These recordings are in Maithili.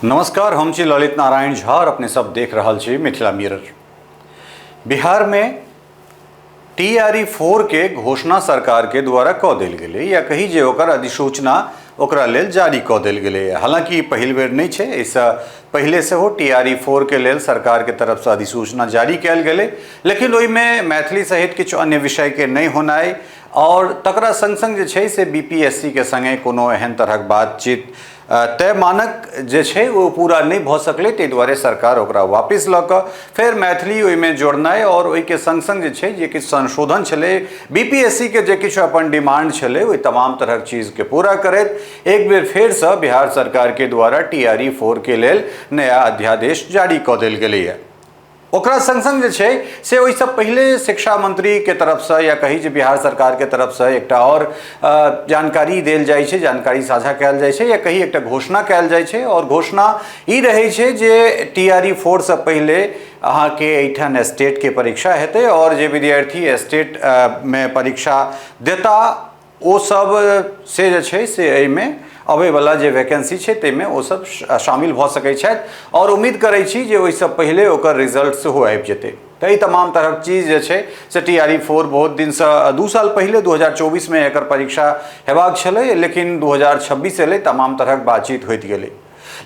नमस्कार, हम छी ललित नारायण झा और अपने सब देख रहल छी मिथिला मिरर। बिहार में टीआरई 4 के घोषणा सरकार के द्वारा क देल गेलै या कही जे ओकर अधिसूचना ओकरा लेल जारी क देल गेलै। हालांकि ई पहिल बेर नहि छै, एहिसँ पहिले सेहो टीआरई 4 के लेल सरकार के तरफसँ अधिसूचना जारी कयल गेलै, लेकिन ओहिमे मैथिली सहित किछु अन्य विषय के नहि होनाइ और तकरा संग संग जे छै से बीपीएससी के संगे कोनो एहन तरहक बातचीत तय मानक जे छै ओ पूरा नहि भऽ सकलै, ताहि दुआरे सरकार ओकरा वापिस लऽ कऽ फेर मैथिली ओहिमे जोड़नाइ और ओहिके संग संग जे छै जे किछु संशोधन छलै, बीपीएससी के जे किछु अपन डिमांड छलै, ओहि तमाम तरहक चीजके पूरा करैत एक बेर फेरसँ बिहार सरकारके द्वारा टीआरई 4 के लेल नया अध्यादेश जारी कऽ देल गेलैए। ओकरा संग संग जे छै से ओहिसँ पहिले शिक्षा मंत्रीके तरफसँ या कही जे बिहार सरकारके तरफसँ एकटा आओर जानकारी देल जाइ छै, जानकारी साझा कयल जाइ छै या कही एकटा घोषणा कयल जाइ छै। और घोषणा ई रहै छै जे टीआरई 4 सँ पहिले अहाँके एहिठाम स्टेटके परीक्षा हेतै और जे विद्यार्थी स्टेट मे परीक्षा देता ओ सब से जे छै से एहिमे अबैवला जे वैकेंसी छै ताहिमे ओ सब शामिल भऽ सकै छथि और उम्मीद करै छी जे ओहिसँ पहिले ओकर रिजल्ट सेहो आबि जेतै। तऽ एहि तमाम तरहक चीज जे छै से टीआरई 4 बहुत दिनसँ, 2 साल पहिले 2024मे एकर परीक्षा हेबाक छलै, लेकिन 2026 एलै, तमाम तरहक बातचीत होइत गेलै।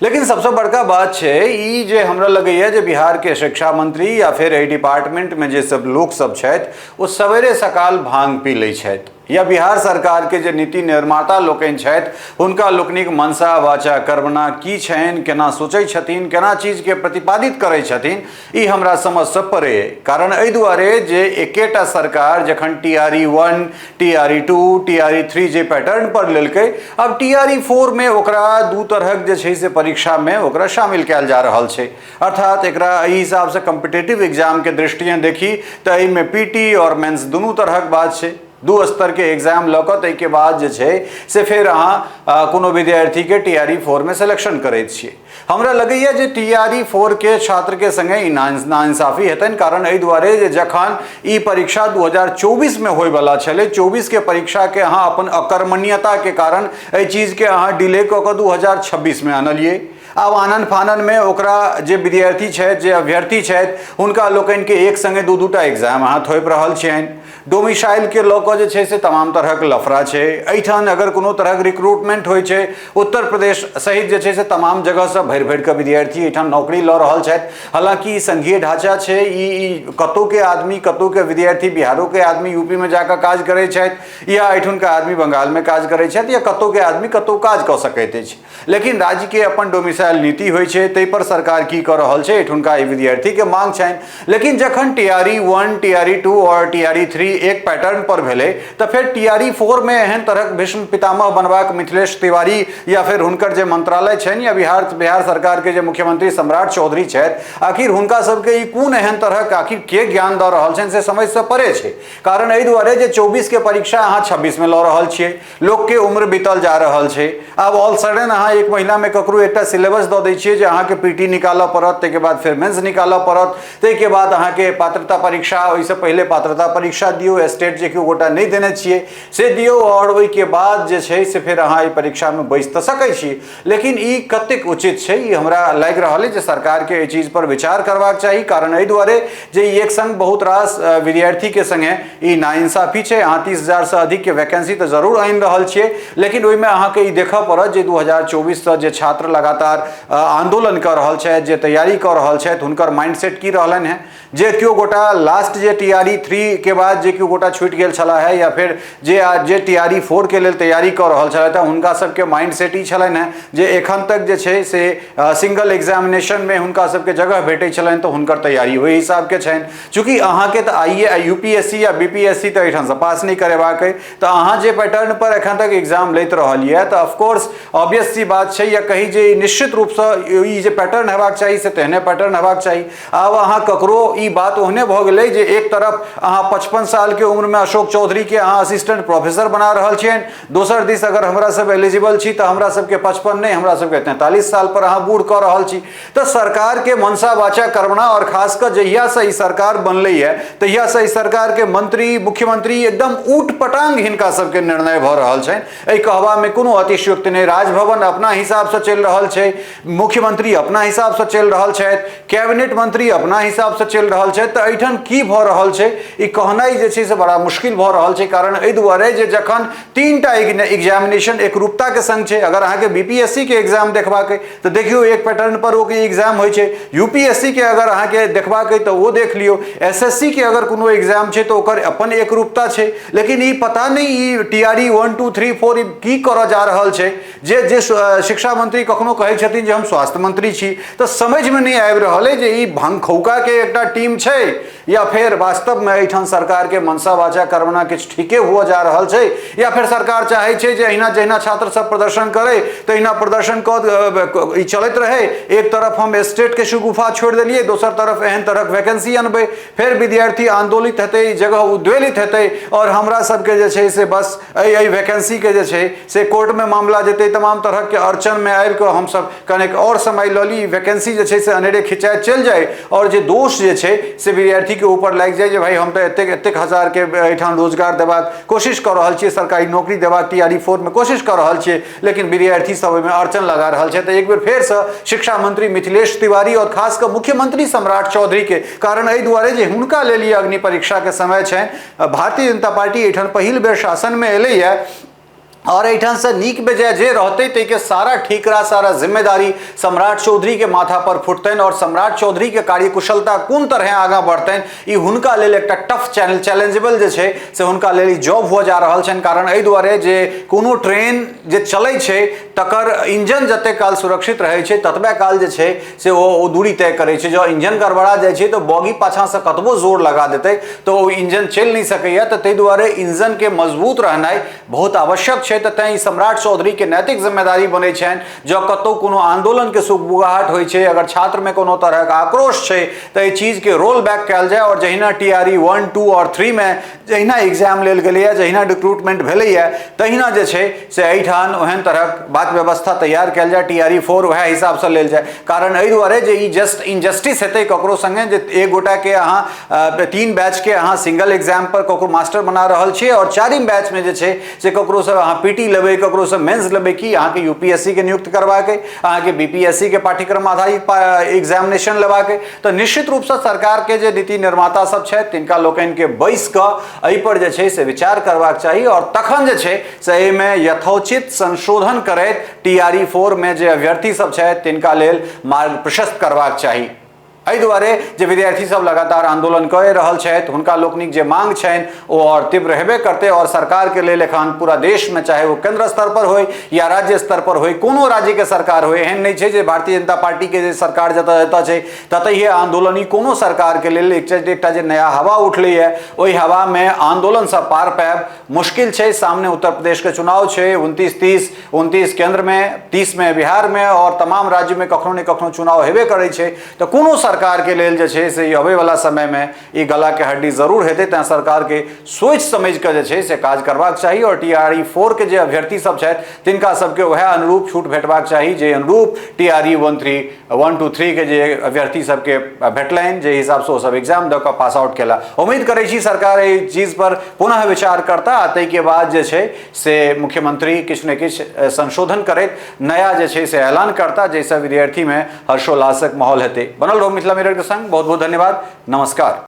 लेकिन सबसँ बड़का बात छै ई जे हमरा लगैए जे बिहारके शिक्षा मंत्री या फेर एहि डिपार्टमेंटमे जे सब लोक सब छथि ओ सवेरे सकाल भांग पी लै छथि या बिहार सरकारके जे नीति निर्माता लोकनि छथि हुनका लोकनिक मनसा वाचा कर्मणा की छनि, केना सोचै छथिन, केना चीजके प्रतिपादित करै छथिन, ई हमरा समझसँ परे अइ। कारण एहि दुआरे जे एकेटा सरकार जखन टीआरई 1, टीआरई 2, टीआरई 3 जे पैटर्न पर लेलकै, अब टीआरई 4 मे ओकरा दू तरहक जे छै से परीक्षामे ओकरा शामिल कयल जा रहल छै। अर्थात एकरा एहि हिसाबसँ कॉम्पिटेटिव एग्जामके दृष्टिए देखी तऽ एहिमे पीटी और मेंस दुनू तरहक बात छै। दू स्तरके एग्जाम लऽ कऽ ताहिके बाद जे छै से फेर अहाँ कोनो विद्यार्थीके टीआरई 4 मे सिलेक्शन करैत छियै। हमरा लगैए जे टीआरई 4 के छात्रके संगे ई नाइंसाफी हेतनि। कारण एहि दुआरे जे जखन ई परीक्षा 2024 मे होयवला छलै, 24 के परीक्षाके अहाँ अपन अकर्मण्यताके कारण एहि चीजके अहाँ डिले कऽ कऽ 2026 मे आनलियै। आब आनन फाननमे ओकरा जे विद्यार्थी छथि, जे अभ्यर्थी छथि, हुनका लोकनिके एक संगे दू दूटा एग्जाम अहाँ थोपि रहल छियनि। डोमिसाइलके लऽ कऽ जे छै से तमाम तरहक लफड़ा छै। एहिठाम अगर कोनो तरहक रिक्रूटमेंट होइ छै, उत्तर प्रदेश सहित जे छै से तमाम जगहसँ भरि भरि कऽ विद्यार्थी एहिठाम नौकरी लऽ रहल छथि। हालाँकि ई संघीय ढाँचा छै, ई कतहुके आदमी, कतहुके विद्यार्थी, बिहारोके आदमी यूपीमे जाकऽ काज करै छथि या एहिठुनका आदमी बंगालमे काज करै छथि या कतहुके आदमी कतहु काज कऽ सकैत अछि, लेकिन राज्यके अपन डोमिसाइल नीति होइ छै। ताहिपर सरकार की कऽ रहल छै, एहिठुनका एहि विद्यार्थीके मांग छनि। लेकिन जखन टीआरई 1, टीआरई 2 आओर टीआरई 3 एक पैटर्न पर भेलै तऽ फेर टीआरई 4 मे एहन तरहक भीष्म पितामह बनबाक मिथिलेश तिवारी या फेर हुनकर जे मंत्रालय छनि या बिहार बिहार सरकारके जे मुख्यमंत्री सम्राट चौधरी छथि, आखिर हुनका सबके ई कोन एहन तरहक आखिर के ज्ञान दऽ रहल छनि से समझसँ परे छै। कारण एहि दुआरे जे 24 के परीक्षा अहाँ 26 मे लऽ रहल छियै, लोकके उम्र बीतल जा रहल छै। आब ऑल सडन अहाँ एक महीनामे ककरो एकटा सिलेबस दऽ दै छियै जे अहाँके पीटी निकालऽ पड़त, ताहिके बाद फेर मेंस निकालऽ पड़त, ताहिके बाद अहाँके पात्रता परीक्षा, ओहिसँ पहिले पात्रता परीक्षा दियौ, स्टेट जे केओ गोटा नहि देने छियै से दियौ आओर ओहिके बाद जे छै से फेर अहाँ एहि परीक्षामे बैसि तऽ सकै छी, लेकिन ई कतेक उचित छै? ई हमरा लागि रहल अइ जे सरकारके एहि चीजपर विचार करबाक चाही। कारण एहि दुआरे जे ई एक संग बहुत रास विद्यार्थीके संगे ई नाइंसाफी छै। अहाँ 30,000सँ अधिकके वैकेंसी तऽ जरूर आनि रहल छियै, लेकिन ओहिमे अहाँके ई देखऽ पड़त जे 2024सँ जे छात्र लगातार आन्दोलन कऽ रहल छथि, जे तैयारी कऽ रहल छथि, हुनकर माइंडसेट की रहलनि हेँ। जे केओ गोटा लास्ट जे टीआरई 3 के बाद जे केओ गोटा छूटि गेल छलाह हे या फेर जे जे टीआरई 4 के लेल तैयारी कऽ रहल छलथि हेँ, हुनका सबके माइंड सेट ई छलनि हेँ जे एखन तक जे छै से सिंगल एग्जामिनेशनमे हुनका सबके जगह भेटै छलनि, तऽ हुनकर तैयारी ओहि हिसाबके छनि। चूँकि अहाँके तऽ I A U P S C या बी पी एस सी तऽ एहिठामसँ पास नहि करेबाक अइ, तऽ अहाँ जे पैटर्न पर एखन तक एग्जाम लैत रहलियै तऽ ऑफकोर्स ऑब्वियस सी बात छै या कही जे निश्चित रूपसँ ई जे पैटर्न हेबाक चाही से तेहने पैटर्न हेबाक चाही। आब अहाँ ककरो ई बात ओहने भऽ गेलै जे एक तरफ अहाँ 55 सालके उम्रमे अशोक चौधरीके अहाँ असिस्टेंट प्रोफेसर बना रहल छियनि, दोसर दिस अगर हमरा सब एलिजिबल छी तऽ हमरा सबके 55 नहि, हमरा सबके 43 साल पर अहाँ बूढ़ कऽ रहल छी। तऽ सरकारके मनसा वाचा कर्मणा और खास कऽ जहियासँ ई सरकार बनलैए तहियासँ ई सरकारके मंत्री, मुख्यमंत्री एकदम ऊट पटांग हिनका सबके निर्णय भऽ रहल छनि, एहि कहबामे कोनो अतिशयोक्ति नहि। राजभवन अपना हिसाबसँ चलि रहल छै। छै, मुख्यमंत्री अपना हिसाबसँ चलि रहल छथि, कैबिनेट मंत्री अपना हिसाबसँ चलि रहल छथि। तऽ एहिठाम की भऽ रहल छै ई कहनाइ जे छै से बड़ा मुश्किल भऽ रहल छै। कारण एहि दुआरे जे जखन 3टा एग्जामिनेशन एकरूपताके संग छै, अगर अहाँके बीपीएससी के एग्जाम देखबाक अइ तऽ देखियौ एक पैटर्न पर ओ एग्जाम होइ छै, यूपीएससी के अगर अहाँके देखबाक अइ तऽ ओ देख लियौ, एसएससी के अगर कोनो एग्जाम छै तऽ ओकर अपन एकरूपता छै। लेकिन ई पता नहि ई टीआरई 1 2 3 4 की करऽ जा रहल छै। जे जे शिक्षा मंत्री कखनो कहै छथिन जे हम स्वास्थ्य मंत्री छी, तऽ समझमे नहि आबि रहल अइ जे ई भंगखौकाके एकटा टीम छै या फेर वास्तवमे एहिठाम सरकारके मनसा वाचा कर्मणा किछु ठीके हुअ जा रहल छै, या फेर सरकार चाहै छै जे अहिना जहिना छात्र सब प्रदर्शन करै तहिना प्रदर्शन कऽ ई चलैत रहै। एक तरफ हम स्टेटके शगुफा छोड़ि देलियै, दोसर तरफ एहन तरहक वैकेंसी अनबै, फेर विद्यार्थी आन्दोलित हेतै, जगह उद्वेलित हेतै और हमरा सबके जे छै से बस एहि वैकेंसीके जे छै से कोर्टमे मामला जेतै, तमाम तरहके अड़चनमे आबिकऽ हमसब कनेक और समय लऽ ली, वैकेंसी जे छै से अनेरे खिंचाइत चलि जाय और जे दोष जे छै से विद्यार्थीके ऊपर लागि जाय जे भाई हम तऽ एतेक एतेक हजारके एहिठाम रोजगार देबाक कोशिश कऽ रहल छियै, सरकारी नौकरी देबाक टीआरई 4 मे कोशिश कऽ रहल छियै, लेकिन विद्यार्थी सब ओहिमे अड़चन लगा रहल छै। तऽ एक बेर फेरसँ शिक्षा मंत्री मिथिलेश तिवारी और खास कऽ मुख्यमंत्री सम्राट चौधरीके, कारण एहि दुआरे जे हुनका लेल ई अग्नि परीक्षाके समय छनि। भारतीय जनता पार्टी एहिठाम पहिल बेर शासनमे एलैए और एहिठामसँ नीक बेजाय जे रहतै ताहिके सारा ठीकरा सारा जिम्मेदारी सम्राट चौधरीके माथा पर फुटतनि और सम्राट चौधरीके कार्यकुशलता कोन तरहे आगाँ बढ़तनि ई हुनका लेल एकटा टफ चैलेंजेबल जे छै से हुनका लेल ई जॉब हुअ जा रहल छनि। कारण एहि दुआरे जे कोनो ट्रेन जे चलै छै तकर इंजन जतेक काल सुरक्षित रहै छै ततबे काल जे छै से ओ दूरी तय करै छै। जँ इंजन गड़बड़ा जाइ छै तऽ बॉगी पाछाँसँ कतबो जोर लगा देतै तऽ ओ इंजन चलि नहि सकैए। तऽ ताहि दुआरे इंजनके मजबूत रहनाइ बहुत आवश्यक छै। तऽ तैँ ई सम्राट चौधरीके नैतिक जिम्मेदारी बनै छनि, जँ कतहु कोनो आन्दोलनके सुगबुगाहट होइ छै, अगर छात्रमे कोनो तरहक आक्रोश छै तऽ एहि चीजके रोल बैक कयल जाय और जहिना टीआरई 1 2 और 3 मे जहिना एग्जाम लेल गेलैए, जहिना रिक्रूटमेंट भेलैए, तहिना जे छै से एहिठाम ओहन तरहक बात व्यवस्था तैयार कयल जाय, टीआरई 4 वएह हिसाबसँ लेल जाय। कारण एहि दुआरे जे ई जस्ट इनजस्टिस हेतै ककरो सङ्गे जे एक गोटाके अहाँ 3 बैचके अहाँ सिंगल एग्जाम पर ककरो मास्टर बना रहल छियै और 4 बैचमे जे छै से ककरोसँ अहाँ पीटी लेबै, ककरोसँ मेन्स लेबै, कि अहाँके यूपीएससी के नियुक्त करबाक अइ, अहाँके बीपीएससी के पाठ्यक्रम आधारित एग्जामिनेशन लेबाक अइ। तऽ निश्चित रूपसँ सरकारके जे नीति निर्माता सब छथि तिनका लोकनिके बैस कऽ एहिपर जे छै से विचार करबाक चाही और तखन जे छै से एहिमे यथोचित संशोधन करैत टीआरई 4 मे जे अभ्यर्थी सब छथि तिनका लेल मार्ग प्रशस्त करबाक चाही। एहि दुआरे जे विद्यार्थी सब लगातार आंदोलन कऽ रहल छथि हुनका लोकनिक जे मांग छनि ओ और तीव्र हेबे करतै और सरकार के लेल एखन पूरा देश में चाहे वो केंद्र स्तर पर होय या राज्य स्तर पर होय, कोनो राज्य के सरकार होय, एहन नहि छै जे भारतीय जनता पार्टी के जे सरकार जतऽ जतऽ छै ततहिए आंदोलनी कोनो सरकार के लेल एकटा जे नया हवा उठलैए ओहि हवा में आंदोलनसँ पार पायब मुश्किल छै। सामने उत्तर प्रदेश के चुनाव छै, 29 30 29 केंद्र में, 30 में बिहार में और तमाम राज्य में कखनो ने कखनो चुनाव हेबे करै छै। तऽ कोनो सरकार के लेल जे छै से ई अबैवला समय में ई गला के हड्डी जरूर हेतै। तैँ सरकार के सोचि समझि कऽ जे छै से काज करबाक चाही और टीआरई 4 के जे अभ्यर्थी सब छथि तिनका सबके वएह अनुरूप छूट भेटबाक चाही जे अनुरूप टीआरई 1 2 3 के जे अभ्यर्थी सबके भेटलनि, जे हिसाबसँ ओ सब एग्जाम दऽ कऽ पास आउट केला। उम्मीद करै छी सरकार एहि चीज पर पुनः विचार करता आ ताहिके बाद जे छै से मुख्यमंत्री किछु ने किछु संशोधन करैत नया जे छै से ऐलान करता, जाहिसँ विद्यार्थीमे हर्षोल्लासक माहौल हेतै। बनल रहू मिथिला मिरर के संग। बहुत बहुत धन्यवाद। नमस्कार।